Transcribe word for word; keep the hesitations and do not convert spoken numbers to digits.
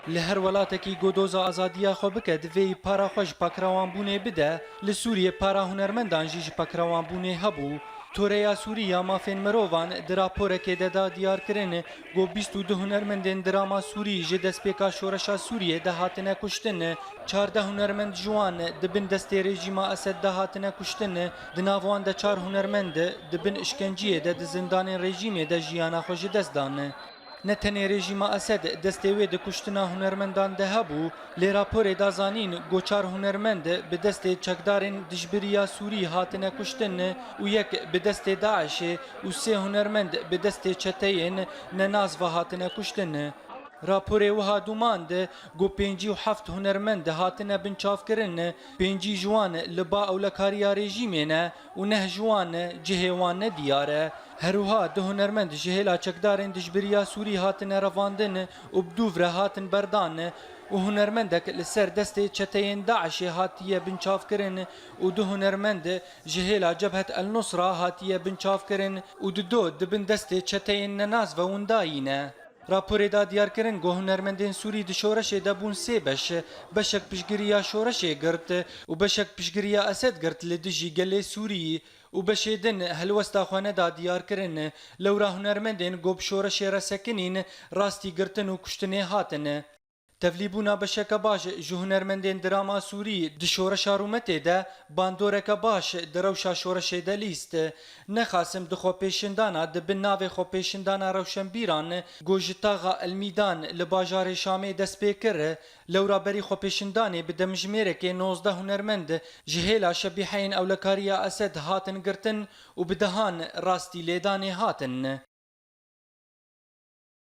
Li her welatekî ku doza azadiya xwe bike, divê para xwe ji pakrewanbûnê bide. Li Sûriyê para hunermendan jî ji pakrewanbûnê hebû. Toreya Sûrî ya Mafên Mirovan di raporekê de da diyarkirin ku bîst û du hunermendên drama Sûrî ji destpêka şoreşa Sûriyê de hatine kuştin. Çardeh hunermend ji wan di bin destê rejîma Esed de hatine kuştin. Di nav wan de çar hunermend di bin işkenciyê de di zindanên rejîmê de jiyana xwe ji dest dan. Ne tenê rejîma Esed destê wê di kuştina hunermendan de hebû, lê raporê da zanîn ku çar hunermend bi destê çekdarên dijbiriya Sûrî hatine kuştin û yek bi destê DAIŞê û sê hunermend bi destê çeteyên nenas ve hatine kuştin. Raporê wiha dûmand ku pêncî û heft hunermend hatine binçavkirin, pêncî ji wan li ba ewlekariya rejîmê ne û neh ji wan cihê wan nediyar e. Her wiha du hunermend ji hêla çekdarên dijbiriya Sûrî hatine revandin û bi dûv re hatin berdan û hunermendek li ser destê çeteyên DAIŞê hatiye binçavkirin û du hunermend ji hêla Cebhet El Nusra hatiye binçavkirin û di do di bin destê çeteyên nenas ve windayî ne. Raporê da diyarkirin ku hunermendên Sûrî di şoreşê de bûn sê beş, beşek piştgiriya şoreşê girt û beşek piştgiriya Esed girt li dijî gelê Sûrî û beşê din helwesta xwe neda diyarkirin. Lewra hunermendên ku bi şoreşê re sekinîn, rastî girtin û kuştinê hatin. Tevlîbûna beşeke baş ji hunermendên drama Sûrî di şoreşa rûmetê de bandoreke baş di rewşa şoreşê de lîst. Nexasim di xwepêşindana di bin navê xwepêşindana rewşenbîran ku ji taxa El Mîdan li bajarê Şamê dest pê kir. Lewra berî xwepêşindanê bi demjimêrekê nozdeh hunermend ji hêla şebîheyên ewlekariya Esed hatin girtin û bi dehan rastî lêdanê hatin.